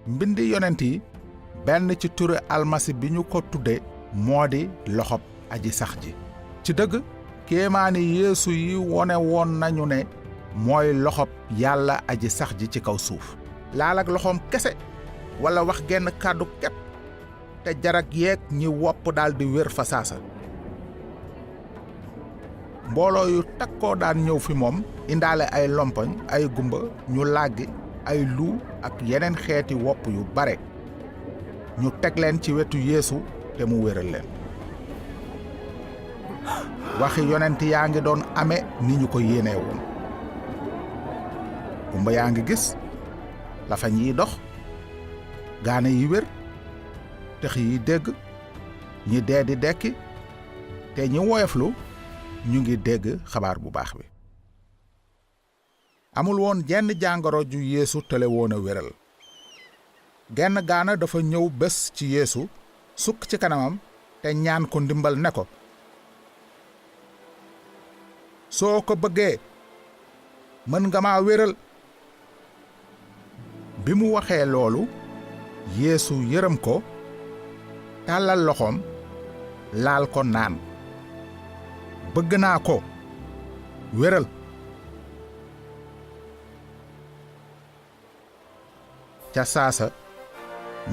mbindi yonent yi benn ci turu almasi bi ñu ko tudde moo di loxob aji sax ji ci dëgg kéemaani yeesu yi wone woon nañu ne mooy loxob yàlla aji sax ji ci kaw suuf laal ak loxoom kese wala wax genn kàddu képp te jarag yeeg ñi wopp daldi wér fa saasa mbooloo yu takkoo daan ñëw fi moom indaale ay lompoñ ay gumba ñu làggi ay lu ak yeneen xeeti wopp yu bare ñu teg leen ci wetu yeesu te mu wéral leen waxi yonent yaa ngi doon ame ni ñu ko yéenee woon gumba yaa ngi gis lafañ yi dox gaane yi wér tëx yi dégg ñi dee di dekki te ñi woyoflu ñu ngi dégg xabaar bu baax bi amul woon jenn jàngoro ju yeesu tële woon a wéral genn gaana dafa ñëw bés ci yeesu sukk ci kanamam te ñaan ko ndimbal ne ko soo ko bëggee mën nga maa wéral bi mu waxee loolu yeesu yërëm ko tàllal loxoom laal ko naan bëgg naa ko wéral ca saasa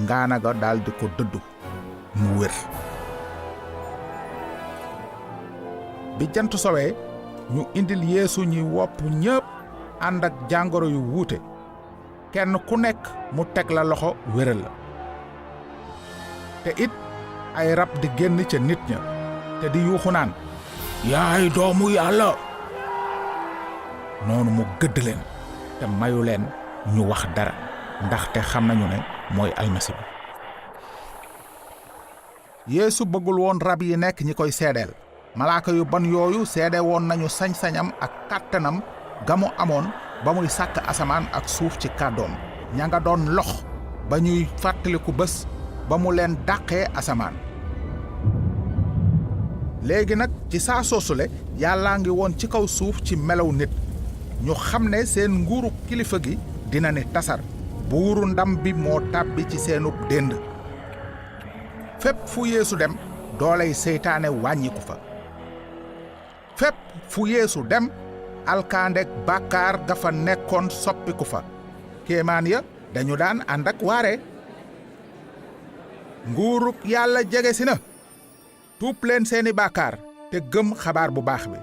ngaana ga daldi ko dëddu mu wér bi jant sowee ñu indil yeesu ñi wopp ñépp ànd ak jàngoro yu wuute kenn ku nekk mu teg la loxo wéral la te it ay rab di génn ca nit ña te di yuuxu naan yaay doomu yàlla noonu mu gëdd leen te mayu leen ñu wax dara ndaxte xam nañu ne mooy almasi bi yeesu bëggul woon rab yi nekk ñi koy seedeel malaaka yu bon yooyu seede woon nañu sañ-sañam ak kàttanam gamu amoon ba muy sàkk asamaan ak suuf ci kàddoom ña nga doon lox ba ñuy fàttaliku bés ba mu leen dàqee asamaan léegi nag ci saa soosule yàllaa ngi woon ci kaw suuf ci melaw nit ñu xam ne seen nguuru kilifa gi dina ne tasar buuru ndam bi moo tàbbi ci seenub dénd fépp fu yeesu dem dooley seytaane wàññiku fa fépp fu yeesu dem alkaandek bàkkaar ga fa nekkoon soppiku fa kéemaan ya dañu daan ànd ak waare nguuruk yàlla jege si na tuub leen seeni bàkkaar te gëm xabaar bu baax bi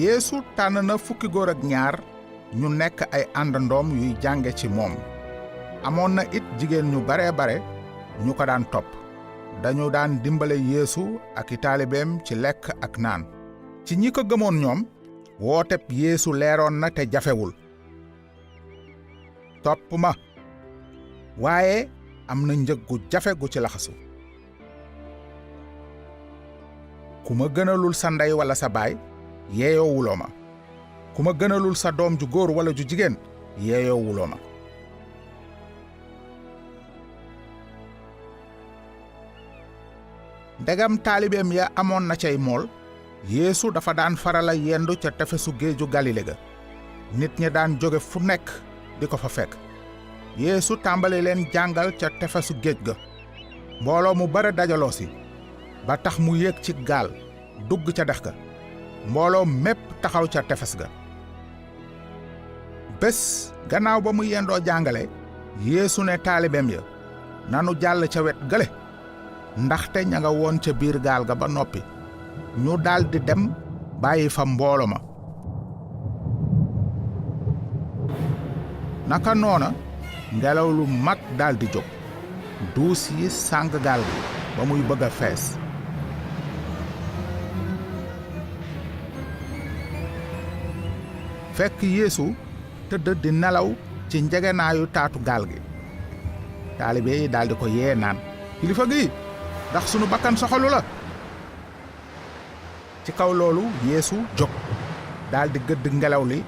yeesu tànn na fukki góor ak ñaar ñu nekk ay àndandoom yuy jànge ci moom amoon na it jigéen ñu bare ñu ko daan topp dañu daan dimbale yeesu ak i taalibeem ci lekk ak naan ci ñi ko gëmoon ñoom wooteb yeesu leeroon na te jafewul topp ma waaye am na njëg gu jafe gu ci laxasu ku ma gënalul sa ndey wala sa baay yeeyoowuloo ma ku ma gënalul sa doom ju góor wala ju jigéen yeeyoowuloo ma ndegam taalibeem ya amoon na cay mool yeesu dafa daan farala yendu ca tefesu géeju galile ga nit ñi daan jóge fu nekk di ko fa fekk yeesu tàmbali leen jàngal ca tefesu géej ga mbooloo mu bare dajaloo si ba tax mu yéeg ci gaal dugg ca dex ga mbooloo mépp taxaw ca tefes ga bés gannaaw ba mu yendoo jàngale yeesu ne taalibeem ya nanu jàll ca wet gale ndaxte ña nga woon ca biir gaal ga ba noppi ñu daldi dem bàyyi fa mboolo ma naka noona ngelaw lu mag daldi jóg duus yi sàng gaal gi ba muy bëgg a fees fekk yeesu tëdd di nelaw ci njegenaayu taatu gaal gi taalibe yi daldi ko yee naan kilifa gi ndax sunu bakkan soxalu la ci kaw loolu yeesu jóg daldi gëdd ngelaw li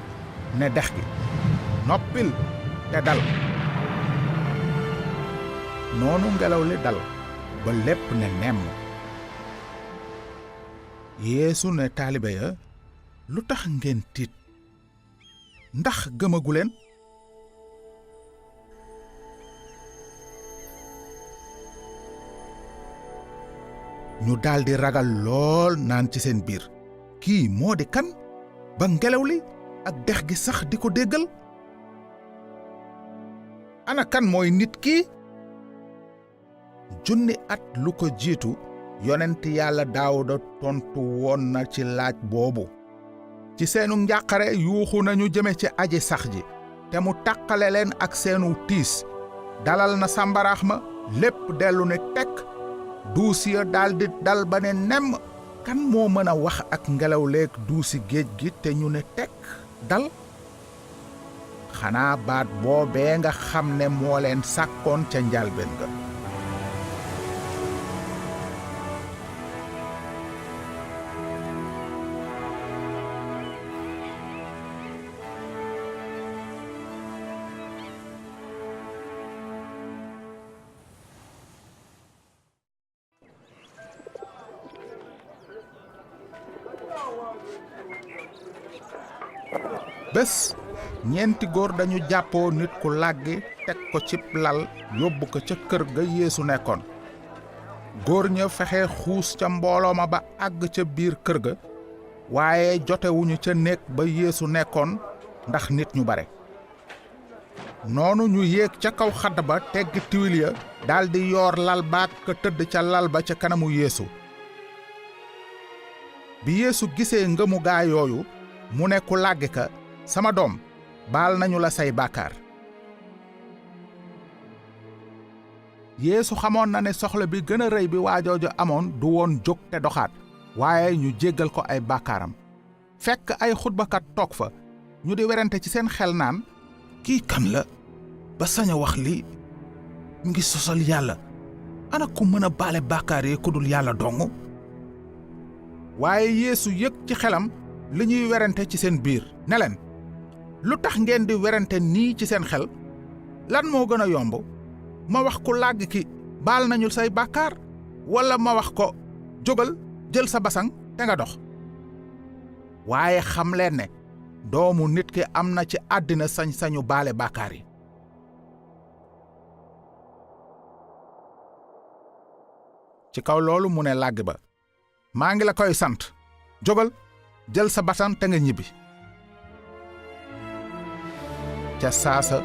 ne dex gi noppil te dal noonu ngelaw li dal ba lépp ne nemm. Yeesu ne taalibe ya, lu tax ngeen tiit? ndax gëmaguleen? ñu daldi ragal lool naan ci seen biir, kii moo di kan ba ngelaw li ak dex gi sax di ko déggal? ana kan mooy nit kii? junni at lu ko jiitu yonent yàlla Daawuda tontu woon na ci laaj boobu. ci seenu njàqare yuuxu nañu jëme ci aji sax ji, te mu tàqale leen ak seenu tiis. dalal na sàmbaraax ma, lépp dellu ne tekk, duus ya daldi dal ba ne nemm. kan moo mën a wax ak ngelaw leeg duusi géej gi te ñu ne tekk dal? xanaa baat boobee nga xam ne moo leen sàkkoon ca njalbeen ga. bés ñeenti góor dañu jàppoo nit ku làggi teg ko cib lal yóbbu ko ca kër ga Yeesu nekkoon. góor ña fexe xuus ca mbooloo ma ba àgg ca biir kër ga, waaye jotewuñu ca néeg ba Yeesu nekkoon ndax nit ñu bare. noonu ñu yéeg ca kaw xadd ba tegg tiwil ya, daldi yoor lal baak ka tëdd ca lal ba ca kanamu Yeesu. bi Yeesu gisee ngëmu gaa yooyu, mu ne ku làggi ka, sama doom, baal nañu la say bàkkaar. Yeesu xamoon na ne soxla bi gën a rëy bi waajooju amoon du woon jóg te doxaat, waaye ñu jéggal ko ay bàkkaaram. fekk ay xutbakat toog fa, ñu di werante ci seen xel naan, kii kan la ba sañ a wax lii? mu ngi sosal yàlla. ana ku mën a baale bàkkaar yi ku dul yàlla dong? waaye Yeesu yëg ci xelam li ñuy werante ci seen biir, ne leen, lu tax ngeen di werante nii ci seen xel? lan moo gën a yomb, ma wax ku làgg ki baal nañu say bàkkaar, walla ma wax ko jógal jël sa basang te nga dox? waaye xam leen ne doomu nit ki am na ci àddina sañ-sañu baale bàkkaar yi. ci kaw loolu mu ne làgg ba, maa ngi la koy sant, jógal jël sa basang te nga ñibbi. ca saasa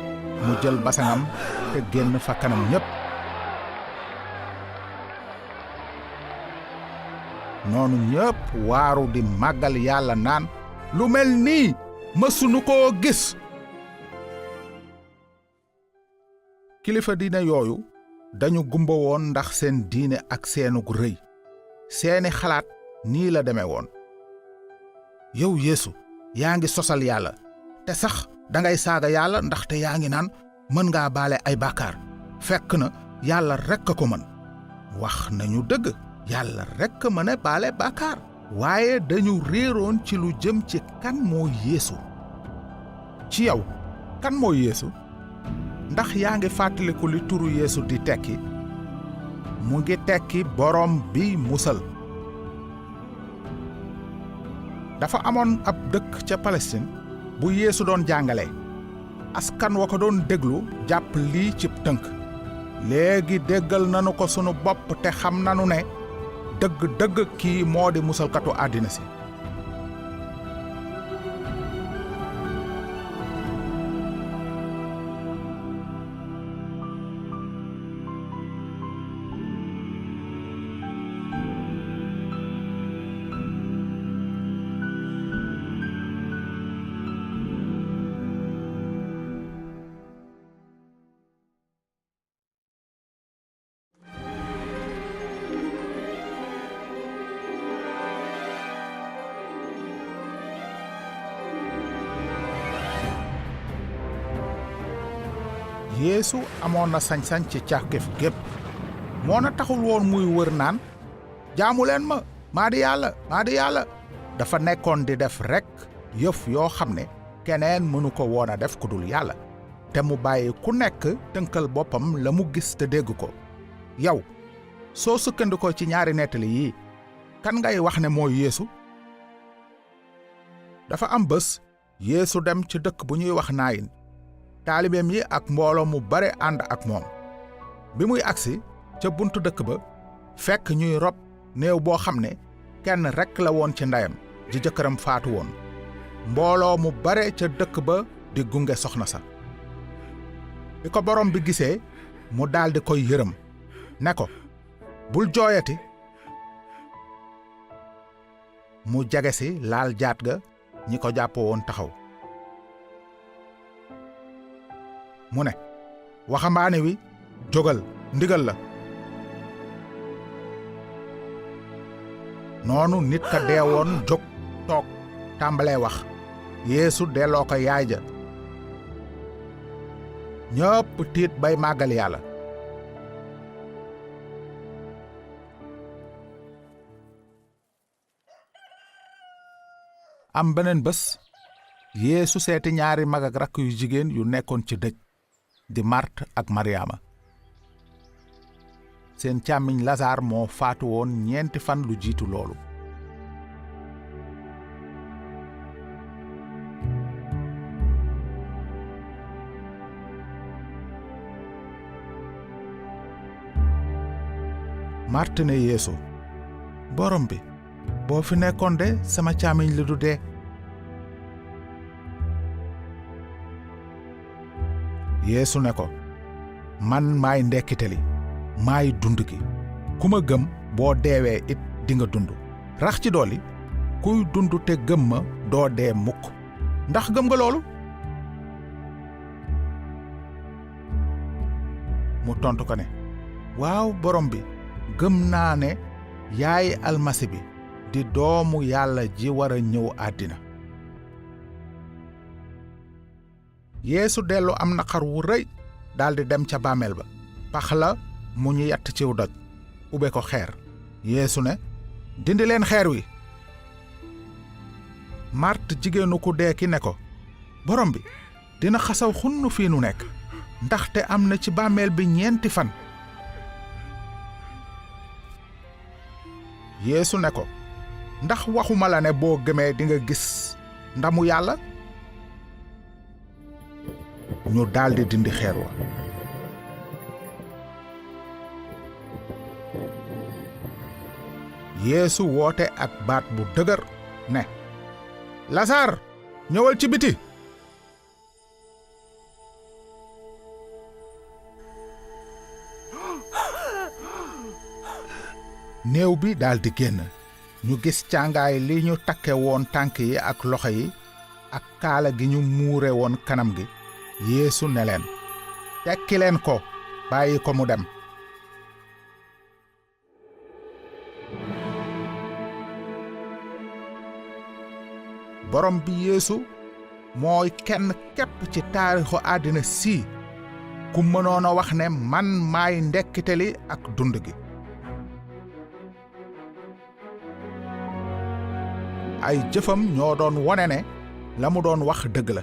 mu jël basangam te génn fa kanam ñépp. noonu ñépp waaru di màggal yàlla naan, lu mel nii mësunu koo gis. kilifa diine yooyu dañu gumba woon ndax seen diine ak seenug rëy. seeni xalaat nii la deme woon. yow Yeesu, yaa ngi sosal yàlla, te sax dangay saaga yàlla ndaxte yaa ngi naan mën ngaa baale ay bàkkaar, fekk na yàlla rekk a ko mën. wax nañu dëgg, yàlla rekk a mën a baale bàkkaar, waaye dañu réeroon ci lu jëm ci kan moo Yeesu. ci yow, kan moo Yeesu? ndax yaa ngi fàttaliku li turu Yeesu di tekki? mu ngi tekki boroom bi musal. dafa amoon ab dëkk ca Palestine bu Yeesu doon jàngale. askan wa ko doon déglu jàpp lii cib tënk. léegi déggal nanu ko sunu bopp te xam nanu ne dëgg-dëgg kii moo di musalkatu àddina si. Yeesu amoon na sañ-sañ ci càkkeef gépp. moo na taxul woon muy wër naan, jaamu leen ma, maa di yàlla, maa di yàlla. dafa nekkoon di def rekk yëf yoo xam ne keneen mënu ko woon a def ku dul yàlla. te mu bàyyi ku nekk tënkal boppam la mu gis te dégg ko. yow soo sukkandikoo ci ñaari nettali yi kan ngay wax ne mooy Yeesu? dafa am bés Yeesu dem ci dëkk bu ñuy wax Naayin. taalibeem yi ak mbooloo mu bare ànd ak moom. bi muy agsi ca buntu dëkk ba fekk ñuy rob néew boo xam ne kenn rekk la woon ci ndeyam ji jëkkëram faatu woon. mbooloo mu bare ca dëkk ba di gunge soxna sa. bi ko borom bi gisee mu daldi koy yërëm ne ko bul jooyati. mu jege si laal jaat ga ñi ko jàpp woon taxaw. mu ne waxambaane wi jógal ndigal la. noonu nit ka deewoon jóg toog tàmbalee wax. Yeesu delloo ko yaay ja. ñëpp tiit bay màggal yàlla. am beneen bés Yeesu seeti ñaari mag ak rakk yu jigéen yu nekkoon ci dëj di Màrt ak Maryaama. seen càmmiñ Lasaar moo faatu woon 4 fan lu jiitu loolu. Màrt ne Yeesu borom bi boo fi nekkoon de sama càmmiñ li du dee. Yeesu ne ko man maay ndekkite li maay dund gi ku ma gëm boo deewee it di nga dund. rax ci dolli kuy dund te gëm ma doo dee mukk. ndax gëm nga loolu? mu tontu ko ne waaw borom bi gëm naa ne yaay almasi bi di doomu yàlla ji war a ñëw àddina. Yeesu dellu am naqar wu rëy daldi dem ca bàmmeel ba. pax la mu ñu yatt ciw doj ube ko xeer. Yeesu ne dindi leen xeer wi. Màrt jigéenu ku dee ki ne ko borom bi dina xasaw xunn fii nu nekk ndaxte am na ci bàmmeel bi 4 fan. Yeesu ne ko ndax waxuma la ne boo gëmee di nga gis ndamu yàlla? ñu daldi dindi xeer wa. Yeesu woote ak baat bu dëgër ne Lasaar ñëwal ci biti. néew bi daldi génn. ñu gis càngaay li ñu takke woon tànk yi ak loxo yi ak kaala gi ñu muure woon kanam gi. Yeesu ne leen tekki leen ko bàyyi ko mu dem. borom bi Yeesu mooy kenn képp ci taarixu àddina si ku mënoon a wax ne man maay ndekkite li ak dund gi. ay jëfam ñoo doon wone ne la mu doon wax dëgg la.